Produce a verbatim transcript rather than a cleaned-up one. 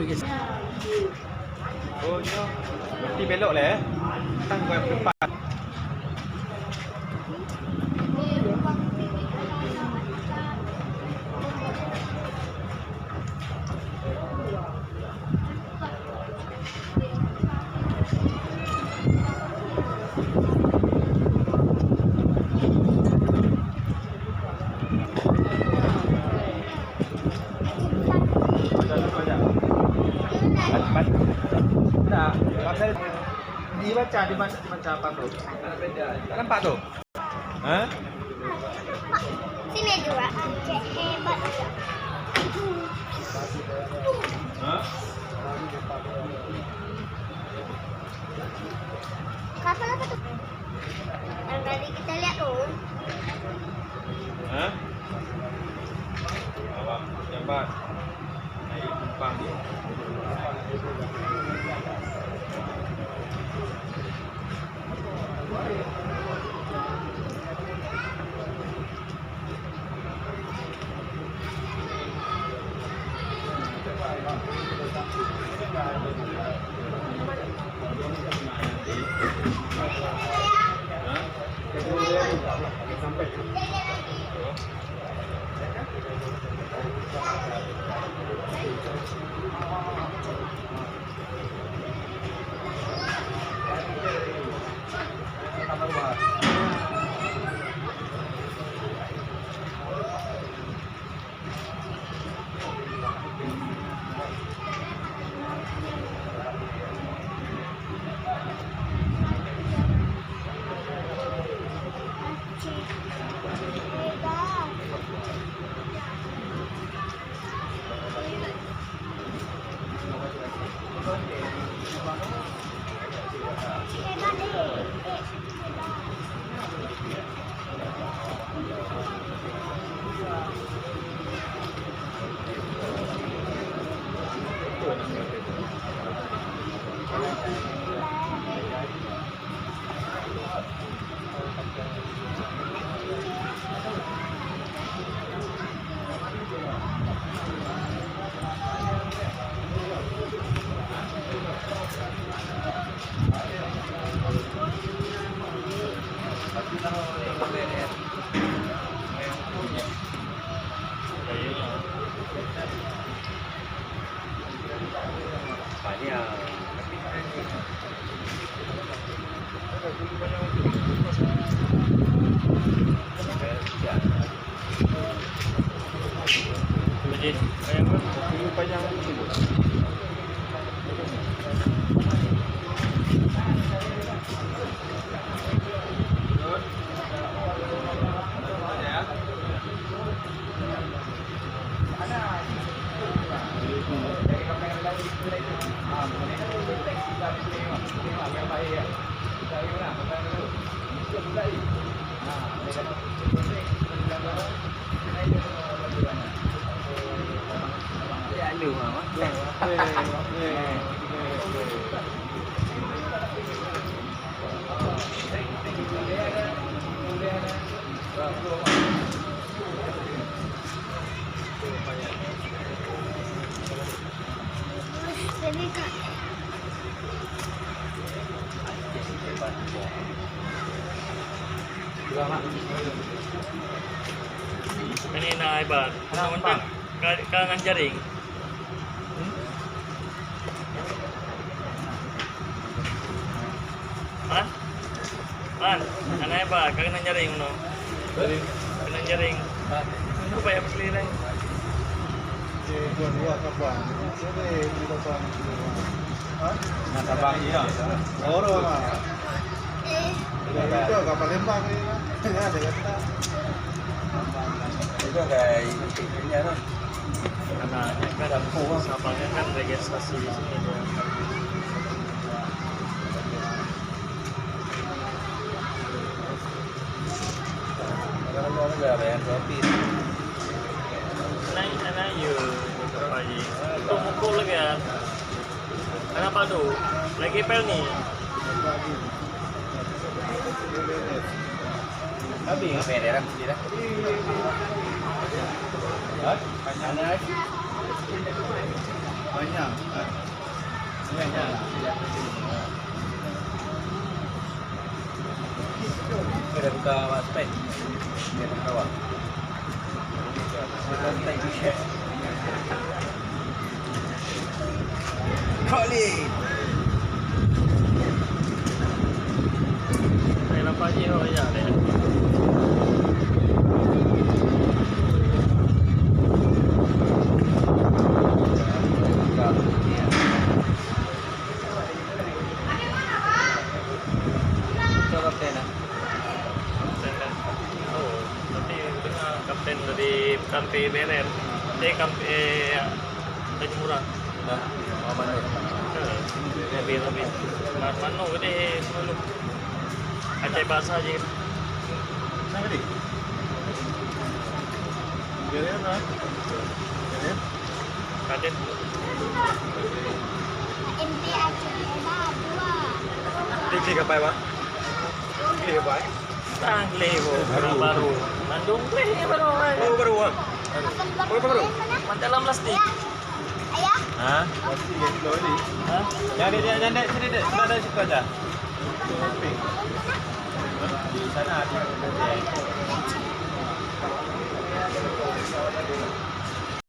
Oh, nyoe. Berarti belok lah, eh. Tang gua depan. Dibaca, dibaca, dibaca apa tu? Tak nampak tu? Ha? Sini dua, Aceh hebat. Ha? Kapal apa tu? Yang tadi kita lihat tu. Ha? Awak pejabat naik penumpang dia. Ini na hebat. Kenapa? Ka, ka ngon jaring. Man? Man, aneuk ba, ka keunong jaring meunoe. Jaring. Keunong jaring. Hah? Itu payah beli lain. Di dua-dua kapal. Jadi, di kapal. Hah? Nah, kapal iya. Lorong lah. Itu kapal Lembang ni. Ya, dia kata. Itu kayak ini, ini, ini, Karena kan Sabangnya kan registrasi di sini dia. Kalau mau nggak bayar kopi. Naik sana yuk, pagi. Itu mukul lagi ya. Kenapa tu? Lagi pel ni. Habis. Apa yang dah ramai dah? Hah? Mana lagi? Banyak. Banyak. Kita buka spek. Biar kawan. Kok ni? Saya nampak je orang banyak deh. Kapten, ah. Kapten, kan? Oh, tapi dengar kapten dari Kampi B N M. Eh, Kampi, eh, Tanjung Murah. Dah, Muhammad Nur. Eh, Nabi, Nabi. Muhammad Nur deh, sepuluh. Aceh bahasa je. Siapa ni? Kapten. Tinggi kapai, Bang? Tinggi kapai? Tang lé, bro. Baru. Baru. Mandum lé baru, kan? Oh, baru, Bang. Baru, baru. Mantap dalam plastik. Ayah. Ha? Plastik yang kilo ni. Ha? Jangan dek, jangan, jangan dek. Sini dek. Sebelah dari situ aja. Di sana ada.